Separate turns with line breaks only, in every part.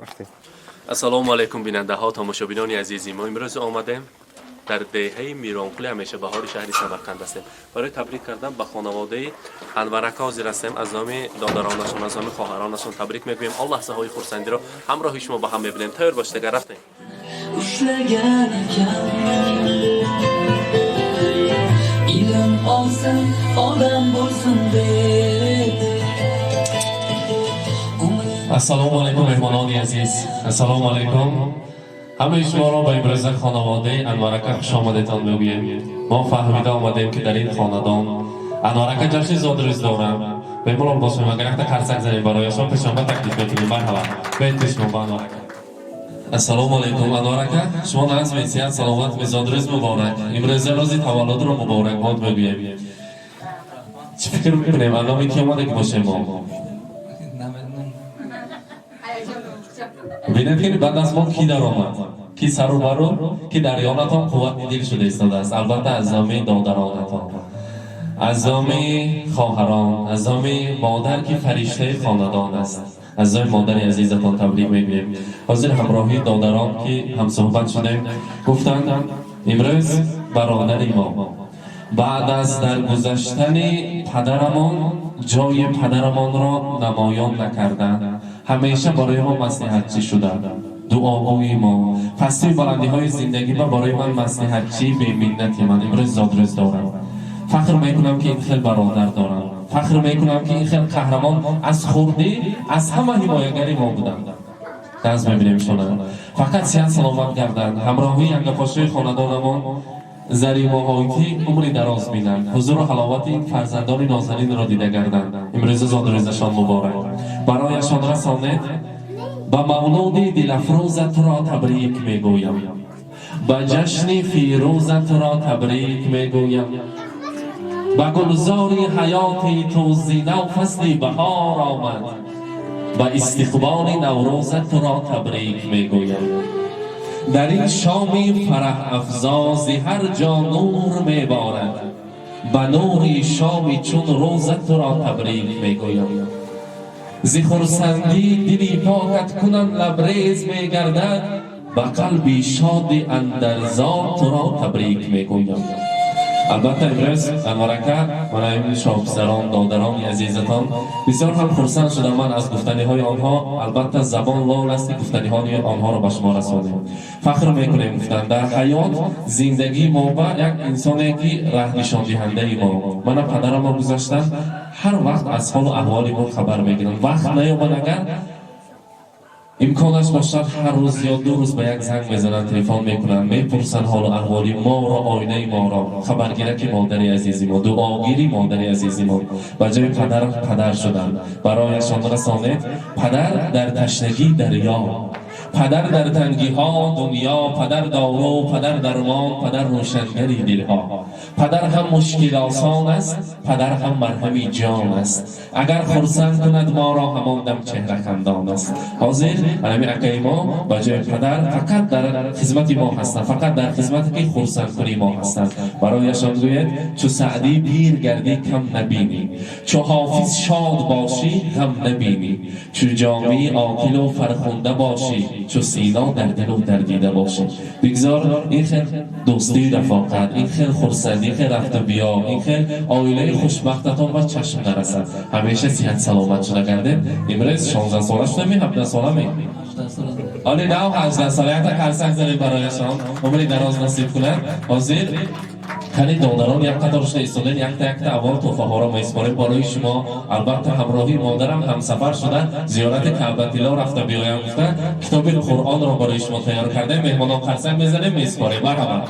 Рафтем.
Ассалому алайкум, бинандаҳо, тамошобинони азизи мо. Имрӯз омадем дар деҳаи Миронқули ҳамешабаҳори шаҳри Самарқанд ҳастем. Барои табрик кардан ба хонаводаи Анварака ҳозир ҳастем. Аз номи додаронашон, аз номи хоҳаронашон табрик мегӯем. Он лаҳзаҳои хурсандиро ҳамроҳи шумо ба ҳам мебинем. Тайёр бошед, агар рафтем.
Ushlagan ekan, ilm olsin, odam bo'lsin deb.
Ассалому алайкум, меҳмонони азиз, ассалому алайкум. Ҳамаи шуморо ба имрӯза хонаводаи Анварака хушомадетон мегӯем. Мо фаҳмида омадем, ки дар ин хонадон Анварака ҷашни зодрӯз доранд. Бемалол бошем, агар якта қарсак занем барояшон, пешонба таклиф мекунем. Марҳабат, беед пешмо ба Анварака. Ассалому алайкум, Анварака, шумо назми, сиҳат, саломат, зодрӯз муборак. Имрӯза рӯзи таваллудро муборакбод мегӯем. Чӣ фикр мекунем, аз номи ки омада бошем мо?
Намедонам.
Бинед, ки баъд аз мо кӣ даромад, ки сару бару, ки дар ёнатон қуввати дил шуда истодааст. Албатта, аз номи додаронатон, аз номи хоҳарон, аз номи модар, ки фариштаи хонадон аст, аз номи модари азизатон табрик мегӯем. Ҳозир ҳамроҳии додарон, ки ҳамсуҳбат шудем, гуфтанд, имрӯз бародари мо баъд аз даргузаштани падарамон ҷои падарамонро намоён накарданд, ҳамеша барои мо маслиҳатчӣ шуданд, дуогӯи мо, пастию баландиҳои зиндагӣ ба барои ман маслиҳатчии беминнати ман имрӯз зодрӯз дорам. Фахр мекунам, ки ин хел бародар дорам, фахр мекунам, ки ин хел қаҳрамон аз хурдӣ аз ҳама ҳимоягари мо буданд. Даст мебинем шона, фақат сиҳат саломат гарданд, ҳамроҳии янгапошои хонадонамон заримоҳоитӣ умри дароз бинанд, ҳузуру ҳаловати ин фарзандони нозанинро дида гарданд. Имрӯза зодрӯзашон муборак. Барояшон расонед: ба мавлуди дилафрӯзатро табрик мегӯям, ба ҷашни фирӯзатро табрик мегӯям, ба гулзори ҳаёти ту зинав фасли баҳор омад, ба истиқболи наврӯзатро табрик мегӯям. Дар ин шоми фараҳафзо зи ҳар ҷо нур меборад, ба нури шоми чун рӯзатро табрик мегӯям. Зи хурсандӣ дили покат кунам лабрез мегардад, ба қалби шоди андарзо туро табрик мегӯям. Албатта, имрӯз Анварака, мана ин шоҳписарон, додарони азизатон, бисёр ҳам хурсанд шудам ман аз гуфтаниҳои онҳо. Албатта, забон лол аст, ки гуфтаниҳои онҳоро ба шумо расонем. Фахр мекунем, гуфтан, дар ҳаёт зиндагии мо ба як инсоне, ки раҳнишондиҳандаи мо. Мана падарамро гузаштан, ҳар вақт аз ҳолу аҳволи мо хабар мегиранд. Вақт наёбад, агар имконаш бошад, ҳар рӯз ё 2 рӯз ба як занг мезананд, телефон мекунанд, мепурсанд ҳолу аҳволи моро, оилаи моро. Хабаргираки модари азизи мо, дуогири модари азизи мо, ба ҷои падар падар шуданд. Барояшон расонед: падар дар ташнагӣ дарё, падар дар тангиҳо дунё, падар дору, падар дармон, падар рӯшангари дилҳо. Падар ҳам мушкилосон аст, падар ҳам марҳами ҷон аст, агар хурсанд кунад моро, ҳамон дам чеҳра хандон аст. Ҳозир ҳамин акаи мо ба ҷои падар фақат дар хизмати мо ҳастанд, фақат дар хизмате, ки хурсандкунии мо ҳастанд. Барояшон гӯед: чу Саъдӣ пир гардӣ, кам набинӣ, чу Ҳофиз шод бошӣ, ғам набинӣ, чу Ҷомӣ оқилу фархунда бошӣ, чу Сино дар дилу дар дида бошӣ. Бигзор ин хел дӯстию рафоқат, ин хел хурсандӣ, ин хел рафту биё, ин хел оилаи хушбахтатон ба чашм нарасад. Ҳамеша сиҳат саломат шуда гардед. Имрӯз 16 сола шудами, 17 сола ме?
18 сола.
Оли нав 18 сола. Якта қарсак занед барояшон, умри дароз насиб кунад. Ҳозир кани додарон як қатор шуда истодаед, якта якта аввал тӯҳфаҳоро месупорем барои шумо. Албатта, ҳамроҳии модарам ҳамсафар шуда, зиёрати Каъбатилло рафта биёям гуфта, китоби Қуръонро барои шумо тайёр кардем. Меҳмонон, қарсак мезанем, месупорем. Марҳамат.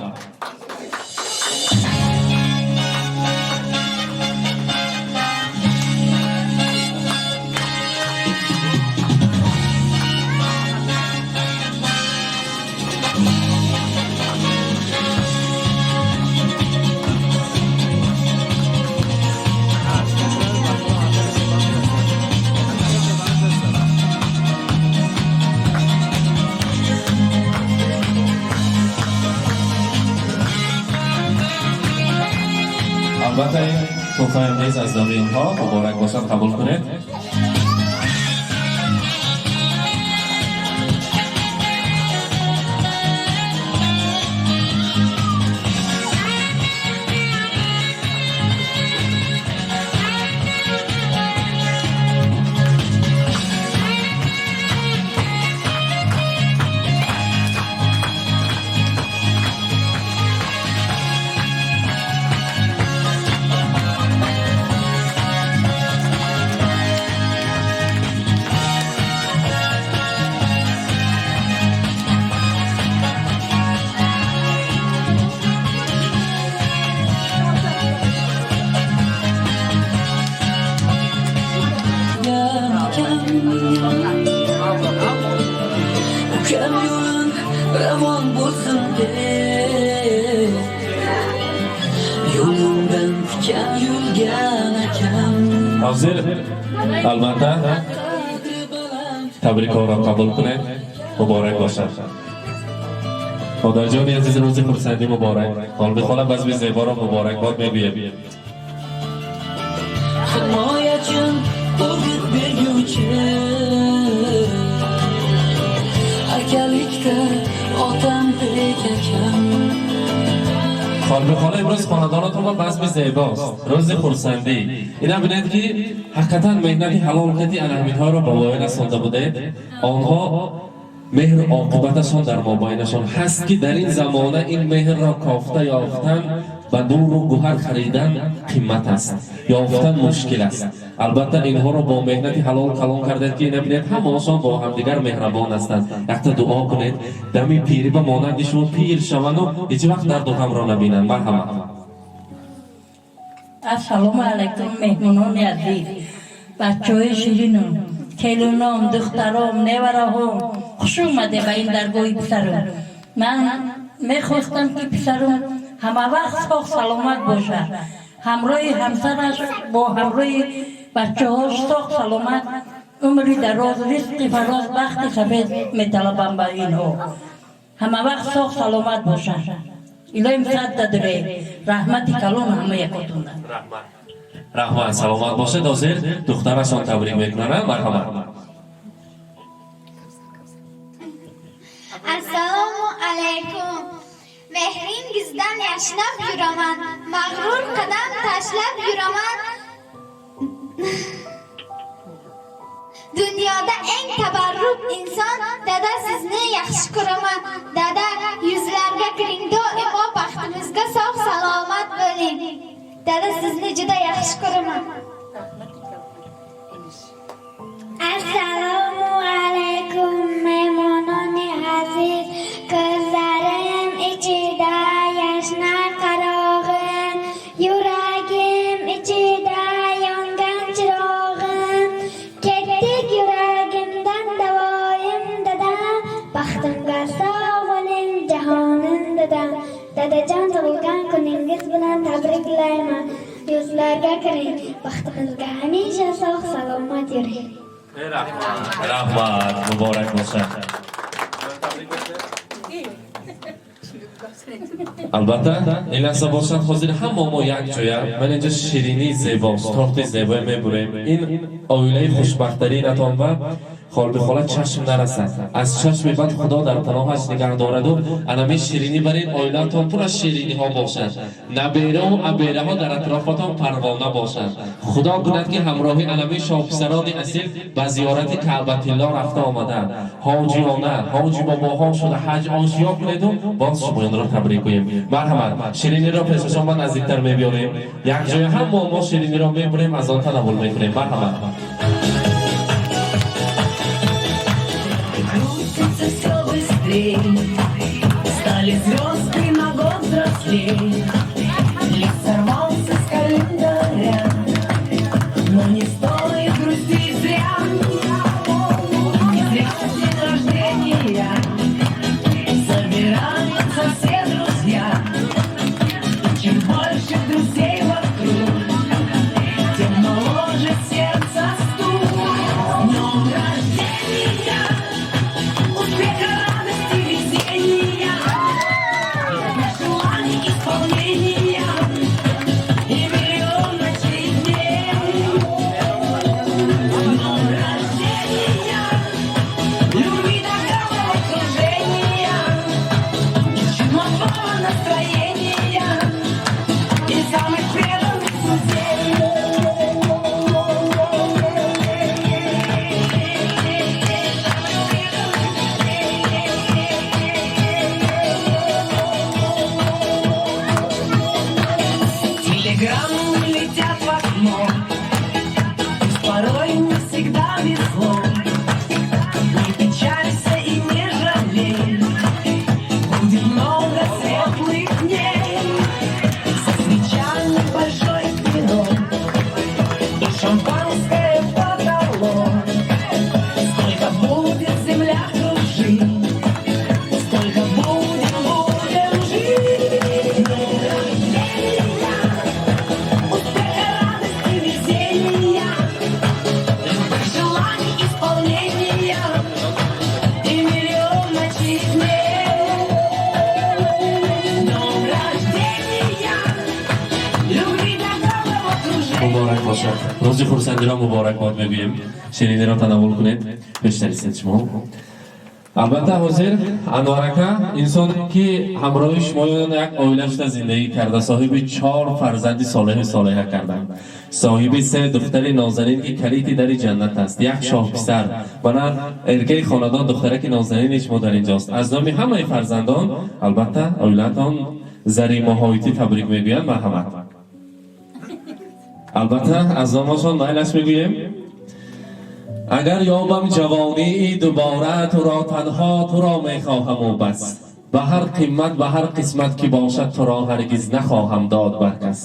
Албатта, ин тӯҳфаам низ аз номи инҳо муборак бошад, қабул кунед.
Ukam yo'lim ravon bo'lsin deb, yo'limdan tikan yulgan akam.
Ҳозир албатта
Qadri baland.
Табрикҳоро қабул кунед, муборак бошад. Модарҷони азиз, рӯзи хурсандӣ муборак. Холбихола, базми зеборо муборакбод мегӯем.
Himoyachim, o'git berguvchi, Akalikda otamdek akam.
Холбихола, имрӯз хонадонатон ба базми зебост, рӯзи хурсандӣ. Ина бинед, ки ҳақиқатан меҳнати ҳалол кати анаҳаминҳоро ба воя расонда будед. Онҳо меҳру оқибаташон дар мобайнашон ҳаст, ки дар ин замона ин меҳрро кофта ёфтан ба дуру гӯҳар харидан қимат аст, ёфтан мушкил аст. Албатта, инҳоро бо меҳнати ҳалол калон кардед, ки ина бинед, ҳамаашон бо ҳамдигар меҳрабон ҳастанд. Якта дуо кунед, дами пирӣ ба монанди шумо пир шаванду ҳеҷ вақт дарду ғамро набинанд. Марҳамат.
Ассалому алайкум, меҳмонони азиз, бачаҳои ширинум, келином, духтаром, невараҳом, хуш омаде ба ин даргоҳи писарум. Ман мехостам, ки писарум ҳама вақт соғ саломат бошад, ҳамроҳи ҳамсараш, бо ҳамроҳи бачаҳош соғ саломат, умри дароз, ризқи фароз, бахти сафед металабам ба инҳо. Ҳама вақт соғ саломат бошанд. Илоҳим сад дадуре. Раҳмати калон ҳама якотунда.
Раҳмат, саломат бошед. Ҳозир духтарашон табрик мекунанд. Марҳамат.
Assalomu alaykum. Mehringizdan yashnab yuraman, mag'rur qadam tashlab yuraman. Dunyoda eng tabarruk inson dada, sizni yaxshi ko'raman. Dada, yuzlarga kiring, doimo baxtimizga sog' salomat bo'ling. Dada, sizni juda yaxshi ko'raman.
Assalomu alaykum, mehmononi aziz. Ko'zlarim ichida yashnar qarog'im, yuragim ichida yongan chirog'im. Ketdik yuragimdan davoyim dadam, baxtimga sog' bo'ling, jahonim dadam. Dadajon, tug'ilgan kuningiz bilan tabriklayman. Yuzlarga kiring, baxtimizga hamisha sog' salomat yuring.
Раҳмат, муборак бошад. Албатта, ин лаҳза бошад, ҳозир ҳама мо якҷоя ман инҷо ширинии зебост, торти зебое мебурем. Ин оилаи хушбахттаринатон ва холбихола чашм нарасад, аз чашми бад Худо дар паноҳаш нигаҳ дораду анами ширинӣ бар ин оилаатон пур аз шириниҳо бошад, набераву абераҳо дар атрофатон парвона бошанд. Худо кунад, ки ҳамроҳи анами шоҳписарони асил ба зиёрати Каъбатилло рафта омаданд, ҳоҷиёна ҳоҷи бобоҳо шуда ҳаҷ ошиё кунеду боз шумоёнро табрик гӯем. Марҳамат, шириниро пешашон ба наздиктар мебиёрем. Якҷоя ҳама мо шириниро мебурем, аз он танаввул мекунем. Марҳамат.
Крутится все быстрей, стали звезды на год взрослей. Лист сорвался с календаря, но не стоит грустить зря. Не зря в день рождения собираются все друзья. Чем больше друзей вокруг, тем моложе сердце.
Бошад, рӯзи хурсандиро муборакбод мегӯем. Шириниро танаввул кунед, бештарисед шумо. Албатта, ҳозир Анвар ака, инсоне ки ҳамроҳи шумоён як оила шуда зиндагӣ карда, соҳиби чор фарзанди солеҳу солеҳа карданд, соҳиби се духтари нозанин, ки калити дари ҷаннат аст, як шоҳписар, мана эркаи хонадон, духтараки нозанини шумо дар инҷост. Аз номи ҳамаи фарзандон, албатта, оилаатон заримоҳоитӣ табрик мегӯянд. Марҳамат, албатта, аз номашон майлаш мегӯем. Агар ёбам ҷавонии дубора, туро, танҳо туро мехоҳаму бас. Ба ҳар қимат, ба ҳар қисмат ки бошад, туро ҳаргиз нахоҳам дод бар кас.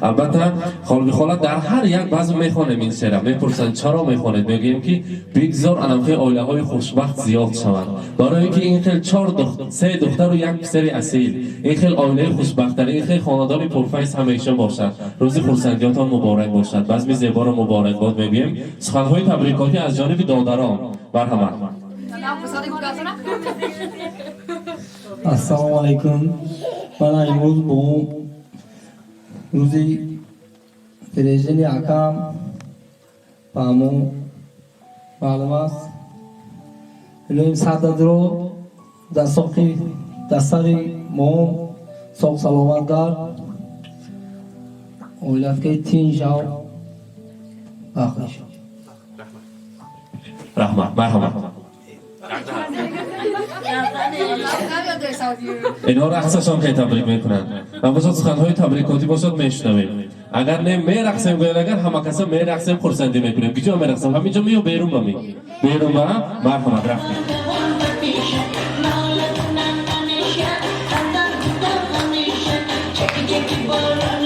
Албатта, холбихола, дар ҳар як базм мехонем ин шеъра. Мепурсанд, чаро мехонед? Мегӯем, ки бигзор анамхел оилаҳои хушбахт зиёд шаванд, барое ки ин хел чор, се духтару як писари асил, ин хел оилаи хушбахттар, ин хел хонадони пурфайз ҳамеша бошад. Рӯзи хурсандиётон муборак бошад, базми зеборо муборакбод мегӯем. Суханҳои табрикотӣ аз ҷониби додарон, марҳамат.
Ассалому алайкум. Мана имрӯз бо рӯзи рождения акам ба ҳамо маълум аст. Илоҳим сададро дар соқи дар сари мо соқ саломат гард, оилаткаи тинҷ шав, бахт шав.
Раҳмат, марҳамат. Инҳо рақсашон ки табрик мекунанд ва бошад, суханҳои табрикотӣ бошад, мешунавем. Агар не, мерақсем гӯяд, агар ҳама каса мерақсем, хурсандӣ мекунем. Куҷо мерақсем? Ҳаминҷо меё берун ба ми берун ба? Марҳамат, рафтем.
Шаб торикه, با من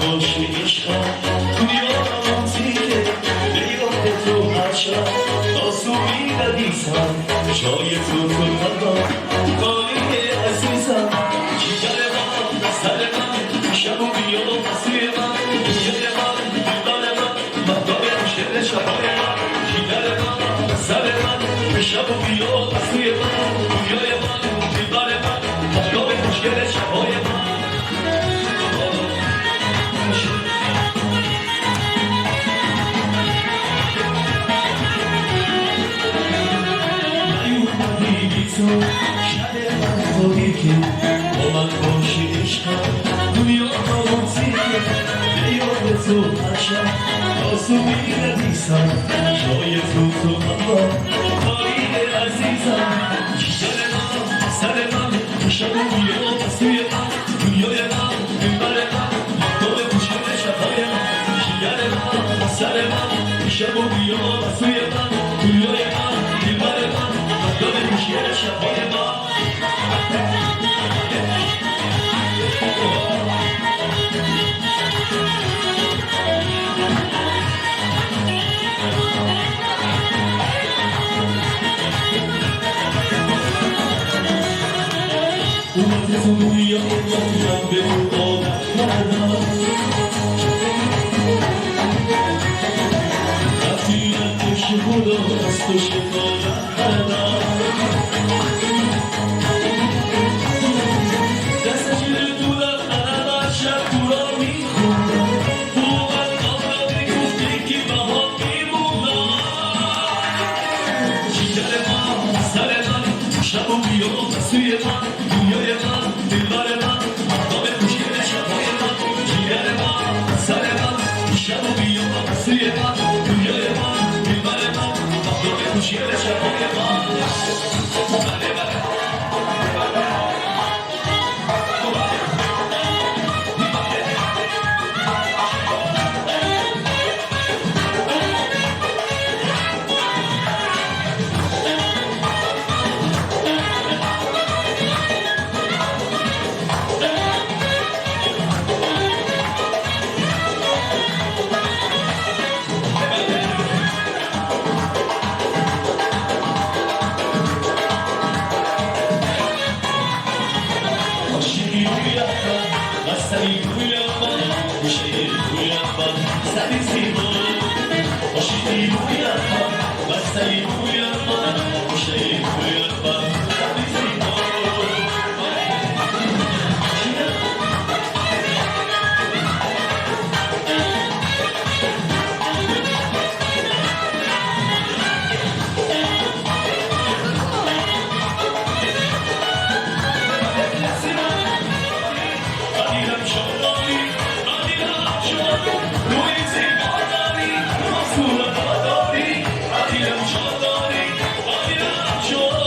باشی. ردیسم، جای تو تو قلبم خالی عزیزم. جگر من، سر من، شب و بیا سوی من، دنیای من، دلبر من، مهتاب خوشگل شبای من. جگر من، سر من، شب و بیا سوی من، دنیای من، دلبر من، مهتاب خوشگل شبای من. تو شب من تاریکه، با من باشی عشقم دنیا تاریکه. به یاد تو هر شب آسو می‌ردیسم، جای تو تو قلبم خالی عزیزم. جگر من، سر من، شب و بیا سوی من، دنیای من، دلبر من، مهتاب خوشگل شب‌های من. جگر من، سر من، شب و بیا سوی من، دنیای من، دلبر من، مهتاب خوشگل شب‌های من. اومده تو دنیا من به تو عادت کردم، رفتی از پشت خدا از تو شکایت کردم. دست جلو دولم منم هر شب تو را میخوندم، تو قلبم را میگفتی که باهات میمونم. جگر من، سر من، شب و بیا سوی من، دنیای من، دلبر من، مهتاب خوشگل شب‌های من. جگر من، سر من، شب و بیا سوی من، دنیای من، دلبر من، مهتاب خوشگل شب‌های من. بله بله. عاشقی رویم من، مستی رویم من، گوشه رویم من، زنی زیبا. عاشقی رویم من، مستی رویم من، گوشه رویم من، زنی زیبا. قدیرم شادانی، قدیرم شادانی، روی زیبا داری، صورت داری. قدیرم شادانی، قدیرم شادانی.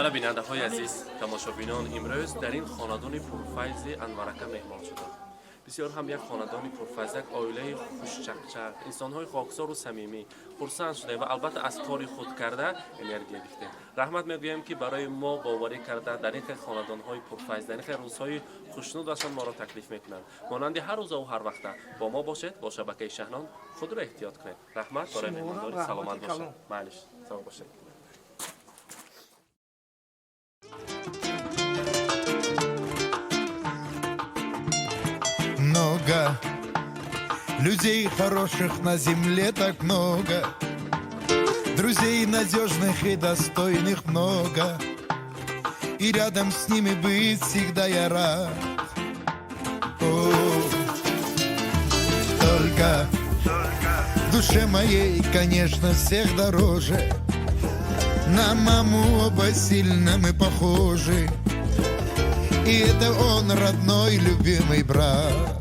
Мана бинандаҳои азиз, тамошобинон, имрӯз дар ин хонадони пурфайзи Анварака меҳмон шудам.
Бисёр ҳам як хонадони пурфайз, як оилаи хушчақчақ, инсонҳои хоксору самимӣ. Хурсанд шудаем ва албатта аз кори худ карда энергия гирифтем. Раҳмат мегӯем, ки барои мо боварӣ карда, дар ин хел хонадонҳои пурфайз, дар ин хел рӯзҳои хушнудашон моро таклиф мекунанд. Монанди ҳар рӯзаву ҳар вақта бо мо бошед, бо шабакаи Шаҳнон. Худро эҳтиёт кунед. Раҳмат барои меҳмондорӣ. Саломат бошед. Майлиш, сог бошед.
Много людей хороших на земле, так много. Друзей надежных и достойных много. И рядом с ними быть всегда я рад. О, только в душе моей, конечно, всех дороже. На маму оба сильно мы похожи. И это он, родной, любимый брат.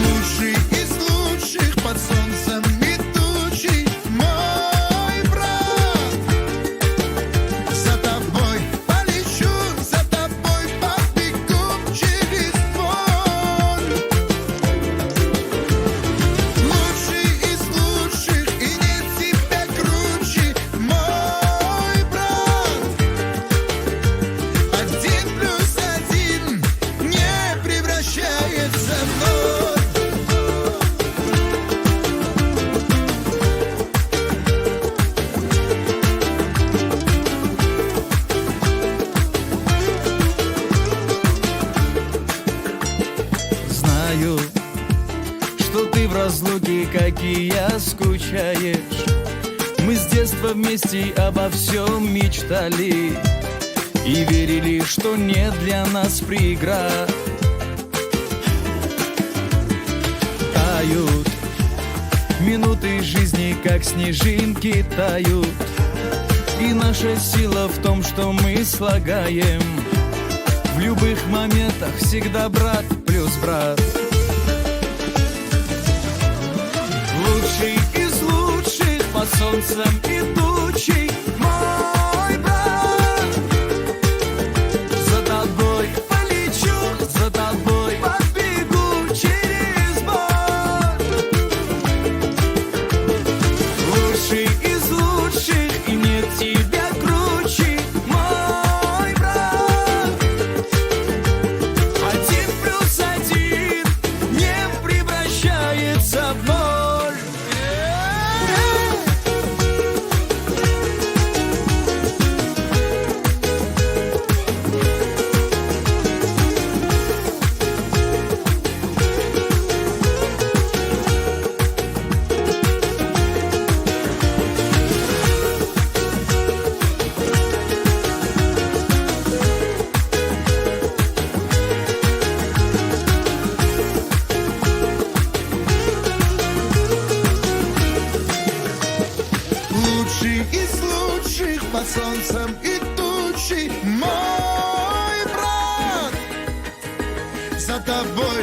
Лучший из лучших под солнцем и тучей, мой брат. За тобой полечу, за тобой побегу через боль. Лучший из лучших, и нет тебя круче, мой брат. 1 плюс 1 не превращается в ноль.
Знаю, что ты в разлуке, как и я, скучаешь. Мы с детства вместе обо всем мечтали и верили, что нет для нас преград. Тают минуты жизни, как снежинки тают. И наша сила в том, что мы слагаем в любых моментах всегда брат плюс брат. Лучший из лучших под солнцем и тучей, мой брат. За тобой полечу, за тобой побегу через боль. Лучший из лучших, и нет тебя круче, мой брат. 1 плюс 1 не превращается в ноль.
Лучший из лучших под солнцем и тучей, мой брат. За тобой